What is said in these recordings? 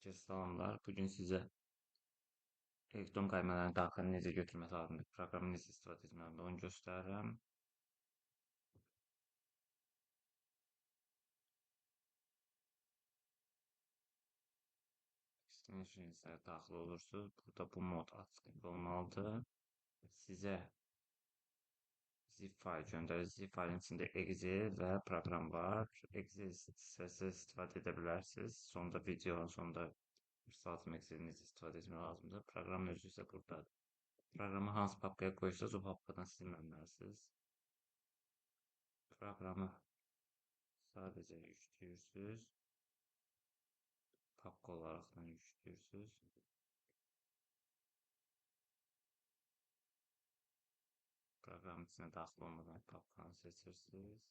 Herkese salamlar. Bugün sizə elektron qaymələrin daxilini necə götürmək lazımdır, proqramı necə istifadə etmək lazımdır, onu göstərirəm. Extensions'a daxil olursunuz. Burada bu mod açıq olmalıdır. Sizə zip fayl göndərir. Zip faylın içində Excel və proqram var. Excel istəsəniz istifadə edə bilərsiniz. Sonda videonun sonunda saatım Excel-i necə istifadə etmək lazımdır. Proqram özü isə buradadır. Proqramı hansı papkaya qoyursanız o papkadan silməməlisiniz. Proqramı sadəcə yükləyirsiniz. Papka olaraqdan yükləyirsiniz. Proqramın içinə daxil olmadan papkanı seçirsiniz.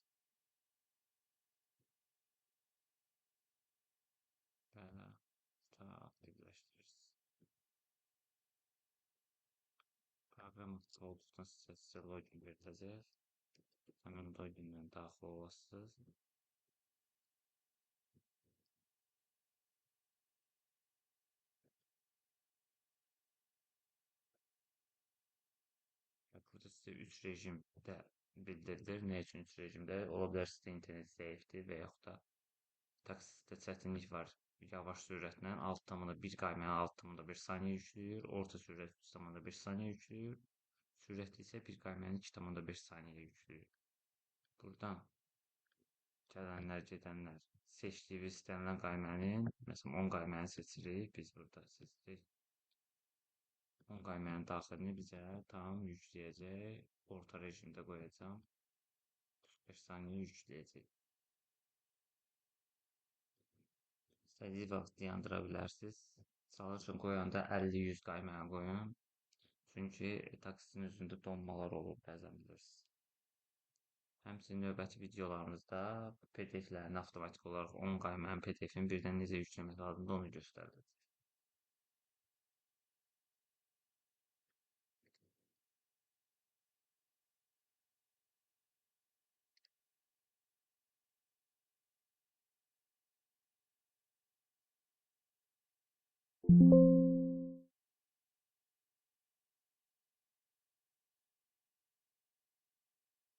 Və daha aktivləşdirirsiniz. Proqram aktiv olduqdan sonra sizə login veriləcək. Həmin loginlə daxil olasınız. Və burada sizə 3 rejimdə bildirilir. Nə üçün 3 rejimdə? Ola bilər sizdə internet zəifdir və yaxud da taksistdə çətinlik var. Yavaş sürətlə 6,1 qayməni 6,1 saniyə yükləyir, orta sürət 3,1 saniyə yükləyir, sürətli isə 1 qayməni 2,5 saniyə yükləyir. Buradan gələnlər, gedənlər seçdiyiniz istənilən qaymənin, məsələn 10 qayməni seçirik, biz burada seçirik. 10 qaymənin daxilini bizə tam yükləyəcək, orta rejimdə qoyacağam, 45 saniyə yükləyəcək. İstədiyi vaxt dayandıra bilərsiniz. Çalışın qoyanda 50-100 qayməni qoyun. Çünki taksinin özündə donmalar olur, bəzən bilirsiniz. Həmçinin növbəti videolarımızda PDF-lərini avtomatik olaraq 10 qaymənin PDF-ini birdən necə yükləmək lazımdır onu göstərəcək.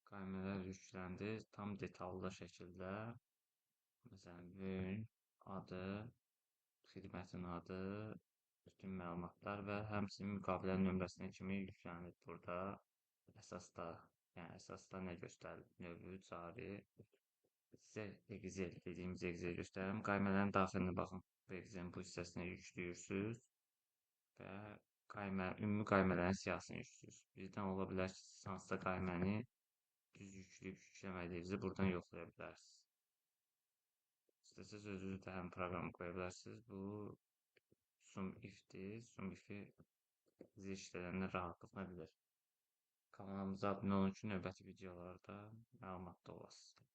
Qaymələr yükləndi tam detallı şəkildə. Məsələn, gün, adı, xidmətin adı, bütün məlumatlar və həmçinin müqavilə nömrəsinə kimi yüklənir burada. Əsasda, yəni əsasda nə göstərilir? Növü, cari. Sizə Excel dediyimiz Excel göstərirəm. Qaymələrin daxilinə baxın. Bu Excelin bu hissəsinə yükləyirsiniz və qaymə, ümumi qaymələrin siyahısını yükləyirsiniz. Birdən ola bilər ki, siz hansısa qayməni düz yükləyib yükləmədiyinizi buradan yoxlaya bilərsiniz. İstəsəz özünüz də həm proqramı qoya bilərsiniz. Bu sum if-dir. Sum if-i bizi işlədənlər rahatlıqla bilir. Kanalımıza abunə olun ki, növbəti videolarda məlumatda olasınız.